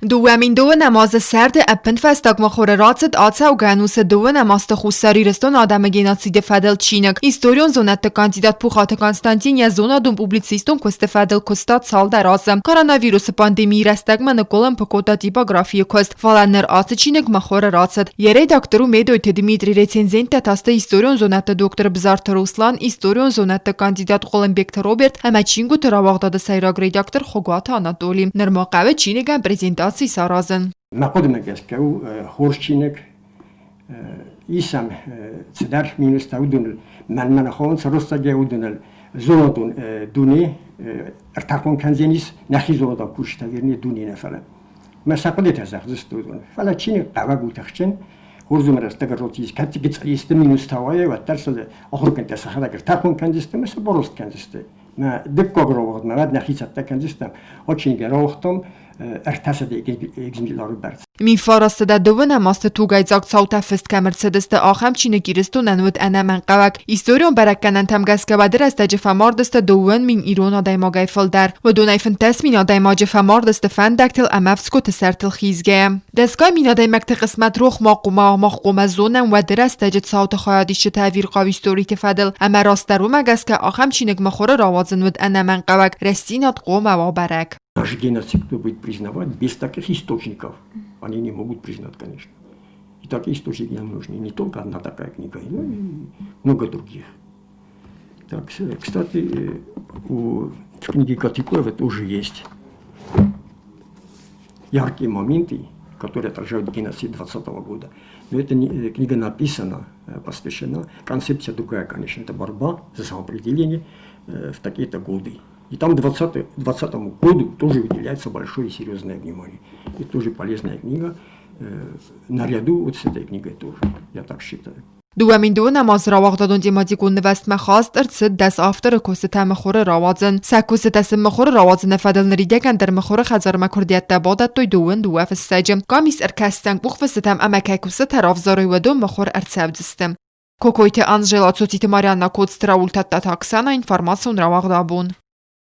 2002 азы сӕрды ӕппынфӕстаг мыхуыры рацыд ацӕугӕ ӕнусы дыууынӕм азты Хуссар Ирыстоны адӕмы геноциды фӕдыл чиныг. Историон зонӕдты кандидат Пухаты Константин йӕ зонадон-публицистон куысты фӕдыл куыста цалдӕр азы. Коронавирусы пандемийы рӕстӕгмӕ ныкъкъуылымпы кодта типографийы куыст, фӕлӕ ныр ацы чиныг мыхуыры рацыд. Йӕ редактор у Медойты Дмитрий, рецензенттӕ та сты историон зонӕдты доктор Бзарты Руслан, историон зонӕдты кандидат Хъуылымбегты Роберт ӕмӕ чингуыты рауагъдады сӕйраг редактор Хуыгаты Анатоли. Нырма хъӕуы чиныгӕн презентаци саразын. Мӕ хъуыдымӕ гӕсгӕ у хорз чиныг. Ис ӕм цыдӕр минустӕ уыдоныл. Мӕнмӕ нӕ хонынц рӕстӕгӕй уыдоныл зонадон дуне ӕртӕрхон кӕндзӕнис нӕхи зонадон кусджытӕ вернее дуне нӕ фӕлӕ. Мӕ сӕ хъуыдытӕ зӕгъдзысты уыдон. Фӕлӕ чиныг хъавӕг у тыхджын, хорз уымӕ рӕстӕг ӕрзылдис, кӕд гыцъылисты минустӕ уайа, уӕддӕр сыл ахуыргӕндтӕ сӕхӕдӕг ӕртӕрхон кӕндзысты ӕмӕ сӕ барост кӕндзысты. Мӕ дыккаг рауагъдмӕ уӕд нӕхи цӕттӕ кӕндзыстӕм, очинге рауагътам 300 экземпляры бӕрц. 1932 азты тугӕйдзаг цаутӕ фыст кӕм ӕрцыдысты, ахӕм чиныг Ирыстонӕн уыд ӕнӕмӕнгхъӕуӕг. Историон бӕрӕггӕнӕнтӕм гӕсгӕ уӕды рӕстӕджы фӕмардысты 2000 ирон адӕймагӕй фылдӕр. Уыдонӕй 15 000 адӕймаджы фӕмардысты фӕндӕгтыл ӕмӕ ӕфцгуыты сӕртыл хизгӕйӕ. Дӕсгай мин адӕймӕгты хъысмӕт рох ма хъуамӕ ма хъуамӕ зонӕм уӕды рӕстӕджы цауты хайадисджыты ӕвирхъау историты фӕдыл, ӕмӕ растдӕр уымӕ гӕсгӕ ахӕм чиныг мыхуыры рауадзын уыд ӕнӕмӕнгхъӕуӕг, рӕстдзинад хъуамӕ уа бӕрӕг. Наш геноцид кто будет признавать без таких источников? Они не могут признать, конечно. И такие источники нам нужны. Не только одна такая книга, но и много других. Так, кстати, в книге Катикоева тоже есть яркие моменты, которые отражают геноцид 20 года. Но эта книга написана, посвящена. Концепция другая, конечно, это борьба за самоопределение в такие-то годы. И там 20 году тоже уделяется большое и серьезное внимание. И тоже полезная книга, наряду вот с этой книгой тоже, я так считаю. 2002 азы рауагъдадон тематикон нывӕзтмӕ хаст ӕрцыд дӕс авторы куыстытӕ мыхуыры рауадзын. Сӕ куыстытӕ сын мыхуыры рауадзыны фӕдыл ныридӕгӕн дӕр мыхуыры хӕдзармӕ куырдиӕттӕ бадӕттой дыууын дыууӕ фыссӕджы. Къамис ӕркӕсдзӕн къухфыстытӕм ӕмӕ кӕй куыстытӕ равзарой, уыдон мыхуыр ӕрцӕудзысты. Кокойты Анжела, Цоциты Марианна, Коцты Рауль, Тадтаты Оксана, информацион рауагъд абон.